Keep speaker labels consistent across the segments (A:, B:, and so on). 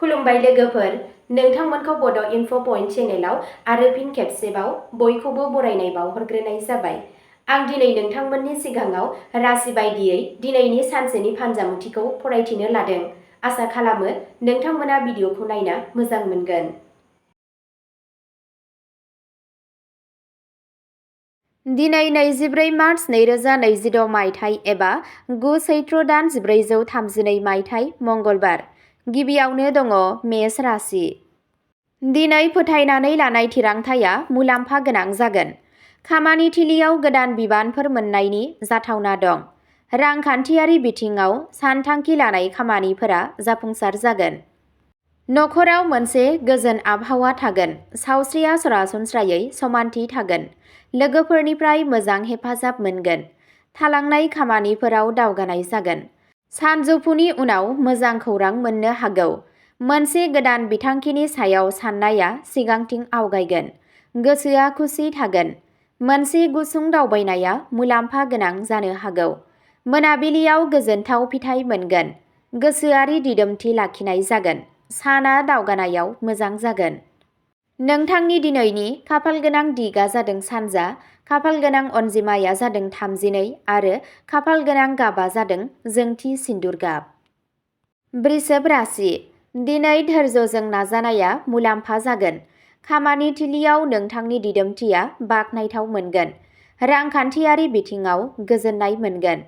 A: खुलुमबाय लोगोफोर, नोंथांमोनखौ बड' इनफ' पइन्ट चेनेलाव आरो फिन खेबसेबाव बयखौबो बरायनाय बावहरग्रोनाय जाबाय। आं दिनै नोंथांमोननि सिगाङाव राशि बायदियै दिनैनि सानसेनि फानजामुथिखौ फरायथिनो लादों। आसा खालामो नोंथांमोना भिडिअखौ नायना मोजां मोनगोन। दिनै 24 मार्च 2026 मायथाइ एबा 9 सैत्र दान 1432 मायथाइ मंगलबार। गिबियावनो दङ मेष राशि। दिनै फोथायनानै लानाय थिरांथाया मुलाम्फा गोनां जागोन। खामानि थिलियाव गोदान बिबानफोर मोननायनि जाथावना दं। रांखान्थियारि बिथिङाव सानथांखि लानाय खामानिफोरा जाफुंसार जागोन। नखराव मोनसे गोजोन आबहावा थागोन। सावस्रिया सरासनस्रायै समानथि थागोन। लोगोफोरनिफ्राय मोजां हेफाजाब मोनगोन। थालांनाय खामानिफोराव दावगानाय जागोन। सानजौफुनि उनाव मोजां खौरां मोननो हागौ। मोनसे गोदान बिथांखिनि सायाव साननाया सिगांथिं आवगायगोन। गोसोआ खुसि थागोन। मोनसे गुसुं दावबायनाया मुलाम्फा गोनां जानो हागौ। मोनाबिलियाव गोजोनथाव फिथाइ मोनगोन। गोसोआरि दिदोमथि लाखिनाय जागोन। साना दावगानायाव मोजां जागोन। नोंथांनि दिनैनि खाफालगोनां दिगा जादों सानजा, खाफालगोनां अनजिमाया जादों 32 आरो खाफालगोनां गाबा जादों जोंथि सिन्दुर गाब। वृषभ राशि। दिनै धैर्यजों नाजानाया मुलाम्फा जागोन। खामानि थिलियाव नोंथांनि दिदोमथिया बाखनायथाव मोनगोन। रांखान्थियारि बिथिङाव गोजोननाय मोनगोन।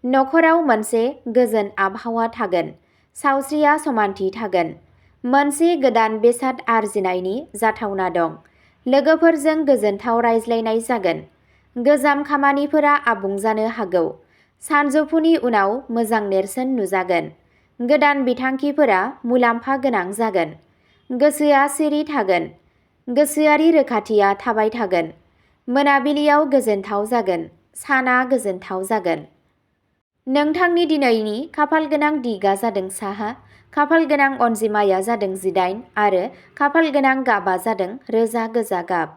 A: नखराव मोनसे गोजोन आबहावा थागोन। सावस्रिया समानथि थागोन। मोनसे गोदान बेसाद आरजिनायनि जाथावना दं। लोगोफोरजों गोजोनथाव रायज्लायनाय जागोन। गोजाम खामानिफोरा आबुं जानो हागौ। सानजौफुनि उनाव मोजां नेरसोन नुजागोन। गोदान बिथांखिफोरा मुलाम्फा गोनां जागोन। गोसोआ सिरि थागोन। गोसोआरि रोखाथिया थाबाय थागोन। मोनाबिलियाव गोजोनथाव जागोन। साना गोजोनथाव जागोन। नोंथांनि दिनैनि खाफालगोनां दिगा जादों साहा, खाफालगोनां अनजिमाया जादों 18 आरो खाफालगोनां गाबा जादों रोजा गोजा गाब।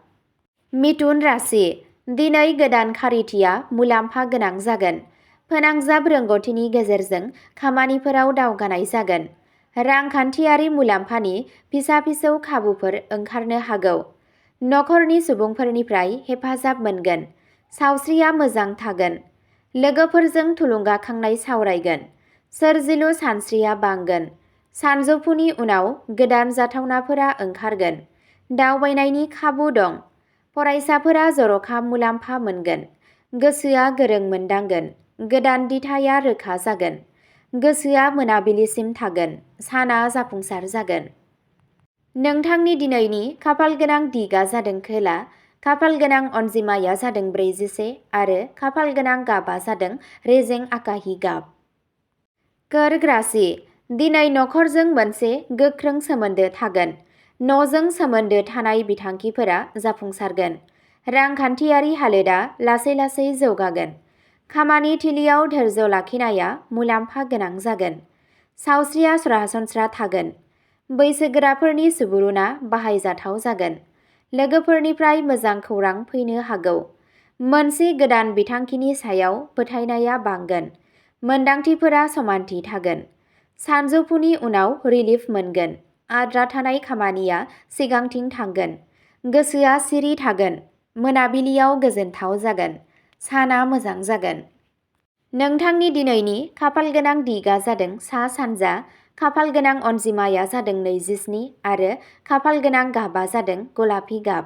A: मिथुन राशि। दिनै गोदान खारिथिया मुलाम्फा गोनां जागोन। फोनांजाब रोंग'थिनि गेजेरजों खामानिफोराव दावगानाय जागोन। रांखान्थियारि मुलाम्फानि फिसा-फिसौ खाबुफोर ओंखारनो हागौ। नखरनि सुबुंफोरनिफ्राय हेफाजाब मोनगोन। सावस्रिया मोजां थागोन। लोगोफोरजों थुलुंगाखांनाय सावरायगोन। सोरजिलु सानस्रिया बांगोन। सानजौफुनि उनाव गोदान जाथावनाफोरा ओंखारगोन। दावबायनायनि खाबु दं। फरायसाफोरा जर'खा मुलाम्फा मोनगोन। गोसोआ गोरों मोनदांगोन। गोदान दिथाया रोखा जागोन। गोसोआ मोनाबिलिसिम थागोन। साना जाफुंसार जागोन। नोंथांनि दिनैनि खाफालगोनां दिगा जादों खोला, खाफालगोनां अनजिमाया जादों 41 आरो खाफालगोनां गाबा जादों रेजें आकाहि गाब। कर्क राशि। दिनै नखरजों मोनसे गोख्रों सोमोन्दो थागोन। न'जों सोमोन्दो थानाय बिथांखिफोरा जाफुंसारगोन। रांखान्थियारि हालोदा लासै-लासै जौगागोन। खामानि थिलियाव धैर्य लाखिनाया मुलाम्फा गोनां जागोन। सावस्रिया सरासनस्रा थागोन। बैसोगोराफोरनि सुबुरुनआ बाहायजाथाव जागोन। लोगोफोरनिफ्राय मोजां खौरां फैनो हागौ। मोनसे गोदान बिथांखिनि सायाव फोथायनाया बांगोन। मोनदांथिफोरा समानथि थागोन। सानजौफुनि उनाव रिलिफ मोनगोन। आद्रा थानाय खामानिया सिगांथिं थांगोन। गोसोआ सिरि थागोन। मोनाबिलियाव गोजोनथाव जागोन। साना मोजां जागोन। नोंथांनि दिनैनि खाफालगोनां दिगा जादों सा-सानजा, खाफालगोनां अनजिमाया जादों 27 आरो खाफालगोनां गाबा जादों गलापि गाब।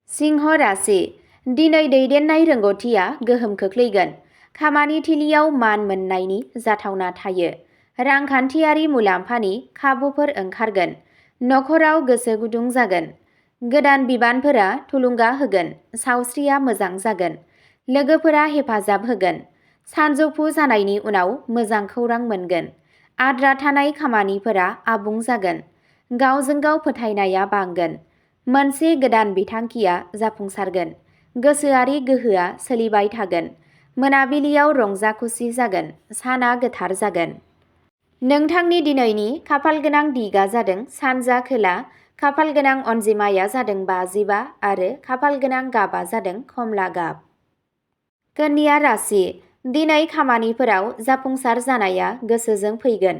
A: सिंह राशि। दिनै दैदेननाय रोंग'थिया गोहोम खोख्लैगोन। खामानि थिलियाव मान मोननायनि जाथावना थायो। रांखान्थियारि मुलाम्फानि खाबुफोर ओंखारगोन। नखराव गोसो गुदुं जागोन। गोदान बिबानफोरा थुलुंगा होगोन। सावस्रिया मोजां जागोन। लोगोफोरा हेफाजाब होगोन। सानजौफु जानायनि उनाव मोजां खौरां मोनगोन। आद्रा थानाय खामानिफोरा आबुं जागोन। गावजों गाव फोथायनाया बांगोन। मोनसे गोदान बिथांखिया जाफुंसारगोन। गोसोआरि गोहोआ सोलिबाय थागोन। मोनाबिलियाव रंजा खुसि जागोन। साना गोथार जागोन। नोंथांनि दिनैनि खाफालगोनां दिगा जादों सानजा खोला, खाफालगोनां अनजिमाया जादों 55 आरो खाफालगोनां गाबा जादों खमला गाब। कन्या राशि। दिनै खामानिफोराव जाफुंसार जानाया गोसोजों फैगोन।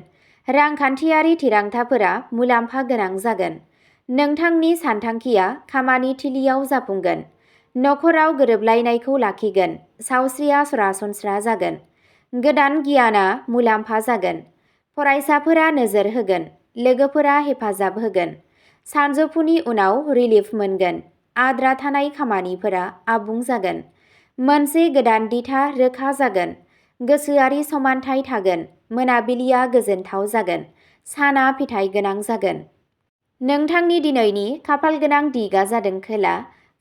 A: रांखान्थियारि थिरांथाफोरा मुलाम्फा गोनां जागोन। नोंथांनि सानथांखिया खामानि थिलियाव जाफुंगोन। नखराव गोरोबलायनायखौ लाखिगोन। सावस्रिया सरासनस्रा जागोन। गोदान गियाना मुलाम्फा जागोन। फरायसाफोरा नोजोर होगोन। लोगोफोरा हेफाजाब होगोन। सानजौफुनि उनाव रिलिफ मोनगोन। आद्रा थानाय खामानिफोरा आबुं जागोन। मोनसे गोदान दिथा रोखा जागोन। गोसोआरि समानथाय थागोन। मोनाबिलिया गोजोनथाव जागोन। साना फिथाइ गोनां जागोन। नोंथांनि दिनैनि खाफालगोनां दिगा जादों खोला।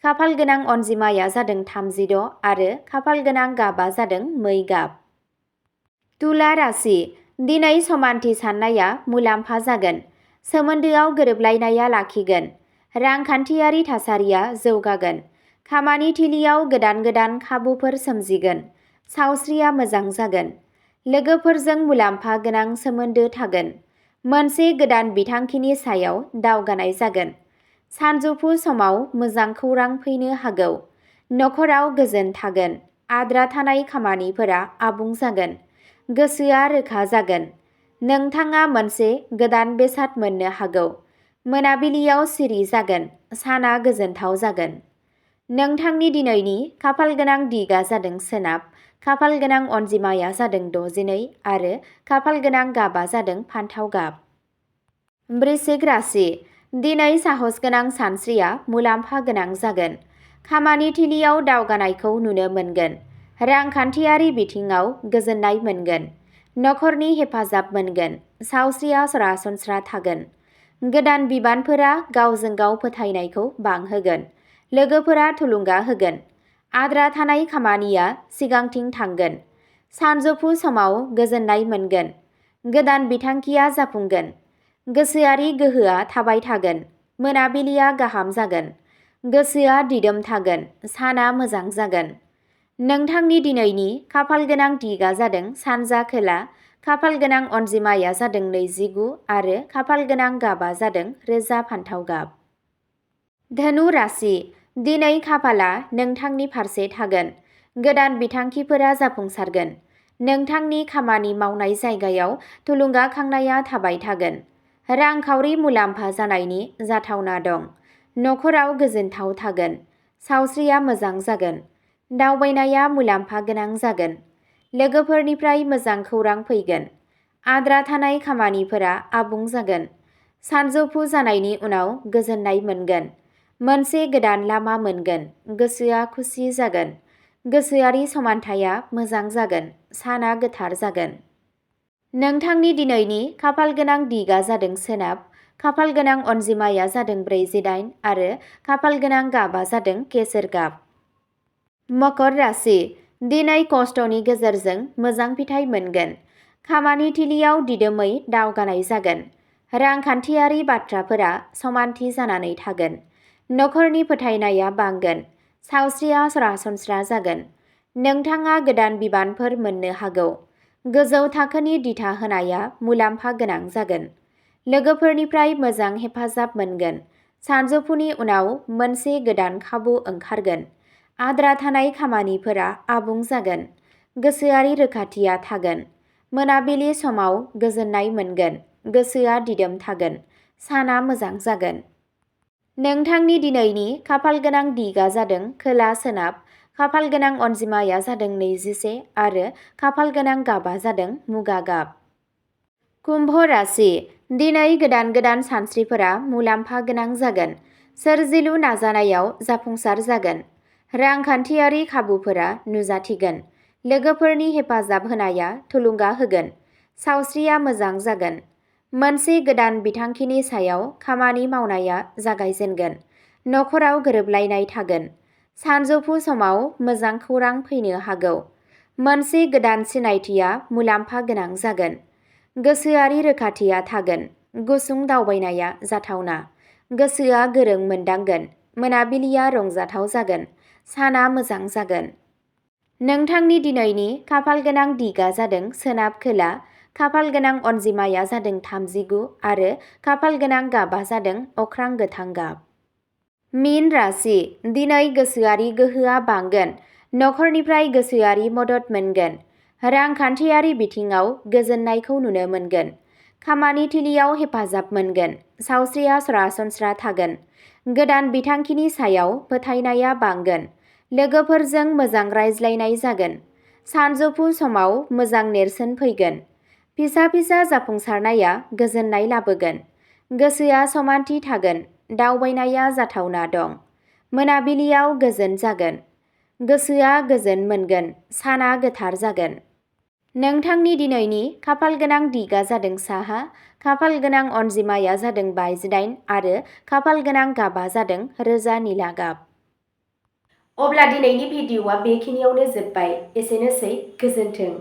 A: खाफालगोनां अनजिमाया जादों 36 आरो खाफालगोनां गाबा जादों मै गाब। तुला राशि। दिनै समानथि साननाया मुलाम्फा जागोन। सोमोन्दोआव गोरोबलायनाया लाखिगोन। रांखान्थियारि थासारिया जौगागोन। खामानि थिलियाव गोदान खाबुफोर सोमजिगोन। सावस्रिया मोजां जागोन। लोगोफोरजों मुलाम्फा गोनां सोमोन्दो थागोन। मोनसे गोदान बिथांखिनि सायाव दावगानाय जागोन। सानजौफु समाव मोजां खौरां फैनो हागौ। नखराव गोजोन थागोन। आद्रा थानाय खामानिफोरा आबुं जागोन। गोसोआ रोखा जागोन। नोंथाङा मोनसे गोदान बेसाद मोननो हागौ। मोनाबिलियाव सिरि जागोन। साना गोजोनथाव जागोन। नोंथांनि दिनैनि खाफालगोनां दिगा जादों सोनाब। खाफालगोनां अनजिमाया जादों 62 आरो खाफालगोनां गाबा जादों फान्थाव गाब। वृश्चिक राशि। दिनै साहसगोनां सानस्रिया मुलाम्फा गोनां जागोन। खामानि थिलियाव दावगानायखौ नुनो मोनगोन। रांखान्थियारि बिथिङाव गोजोननाय मोनगोन। नखरनि हेफाजाब मोनगोन। सावस्रिया सरासनस्रा थागोन। गोदान बिबानफोरा गावजों गाव फोथायनायखौ बांहोगोन। लोगोफोरा थुलुंगा होगोन। आद्रा थानाय खामानिया सिगांथिं थांगोन। सानजौफु समाव गोजोननाय मोनगोन। गोदान बिथांखिया जाफुंगोन। गोसोआरि गोहोआ थाबाय थागोन। मोनाबिलिया गाहाम जागोन। गोसोआ दिदोम थागोन। साना मोजां जागोन। नोंथांनि दिनैनि खाफालगोनां दिगा जादों सानजा खोला। खाफालगोनां अनजिमाया जादों 29 आरो खाफालगोनां गाबा जादों रोजा फान्थाव गाब। धनु राशि। दिनै खाफाला नोंथांनि फारसे थागोन। गोदान बिथांखिफोरा जाफुंसारगोन। नोंथांनि खामानि मावनाय जायगायाव थुलुंगाखांनाया थाबाय थागोन। रांखावरि मुलाम्फा जानायनि जाथावना दं। नखराव गोजोनथाव थागोन। सावस्रिया मोजां जागोन। दावबायनाया मुलाम्फा गोनां जागोन। लोगोफोरनिफ्राय मोजां खौरां फैगोन। आद्रा थानाय खामानिफोरा आबुं जागोन। सानजौफु जानायनि उनाव गोजोननाय मोनगोन। मोनसे गोदान लामा मोनगोन। गोसोआ खुसि जागोन। गोसोआरि समानथाया मोजां जागोन। साना गोथार जागोन। नोंथांनि दिनैनि खाफालगोनां दिगा जादों सोनाब। खाफालगोनां अनजिमाया जादों 48 आरो खाफालगोनां गाबा जादों केसर गाब। मकर राशि। दिनै खस्थ'नि गेजेरजों मोजां फिथाइ मोनगोन। खामानि थिलियाव दिदोमै दावगानाय जागोन। रांखान्थियारि बाथ्राफोरा समानथि जानानै थागोन। नखरनि फोथायनाया बांगोन। सावस्रिया सरासनस्रा जागोन। नोंथाङा गोदान बिबानफोर मोननो हागौ। गोजौ थाखोनि दिथा होनाया मुलाम्फा गोनां जागोन। लोगोफोरनिफ्राय मोजां हेफाजाब मोनगोन। सानजौफुनि उनाव मोनसे गोदान खाबु ओंखारगोन। आद्रा थानाय खामानिफोरा आबुं जागोन। गोसोआरि रोखाथिया थागोन। मोनाबिलि समाव गोजोननाय मोनगोन। गोसोआ दिदोम थागोन। साना मोजां जागोन। नोंथांनि दिनैनि खाफालगोनां दिगा जादों खोला सोनाब। खाफालगोनां अनजिमाया जादों 21 आरो खाफालगोनां गाबा जादों मुगा गाब। कुम्भ राशि। दिनै गोदान सानस्रिफोरा मुलाम्फा गोनां जागोन। सोरजिलु नाजानायाव जाफुंसार जागोन। रांखान्थियारि खाबुफोरा नुजाथिगोन। लोगोफोरनि हेफाजाब होनाया थुलुंगा होगोन। सावस्रिया मोजां जागोन। मोनसे गोदान बिथांखिनि सायाव खामानि मावनाया जागायजेनगोन। नखराव गोरोबलायनाय थागोन। सानजौफु समाव मोजां खौरां फैनो हागौ। मोनसे गोदान सिनायथिया मुलाम्फा गोनां जागोन। गोसोआरि रोखाथिया थागोन। गुसुं दावबायनाया जाथावना। गोसोआ गोरों मोनदांगोन। मोनाबिलिया रंजाथाव जागोन। साना मोजां जागोन। नोंथांनि दिनैनि खाफालगोनां दिगा जादों सोनाब खोला। खाफालगोनां अनजिमाया जादों 39 आरो खाफालगोनां गाबा जादों अख्रां गोथां गाब। मीन राशि। दिनै गोसोआरि गोहोआ बांगोन। नखरनिफ्राय गोसोआरि मदद मोनगोन। रांखान्थियारि बिथिङाव गोजोननायखौ नुनो मोनगोन। खामानि थिलियाव हेफाजाब मोनगोन। सावस्रिया सरासनस्रा थागोन। गोदान बिथांखिनि सायाव फोथायनाया बांगोन। लोगोफोरजों मोजां रायज्लायनाय जागोन। सानजौफु समाव मोजां नेरसोन फैगोन। फिसा फिसा जाफुंसारनाया गोजोननाय लाबोगोन। गोसोआ समानथि थागोन। दावबायनाया जाथावना दं। मोनाबिलियाव गोजोन जागोन। गोसोआ गोजोन मोनगोन। साना गोथार जागोन। नोंथांनि दिनैनि खाफालगोनां दिगा जादों साहा। खाफालगोनां अनजिमाया जादों 28 आरो खाफालगोनां गाबा जादों रोजा निला गाब। अब्ला दिनैनि भिडिअ'आ बेखिनियावनो जोब्बाय। एसेनोसै, गोजोन्थों।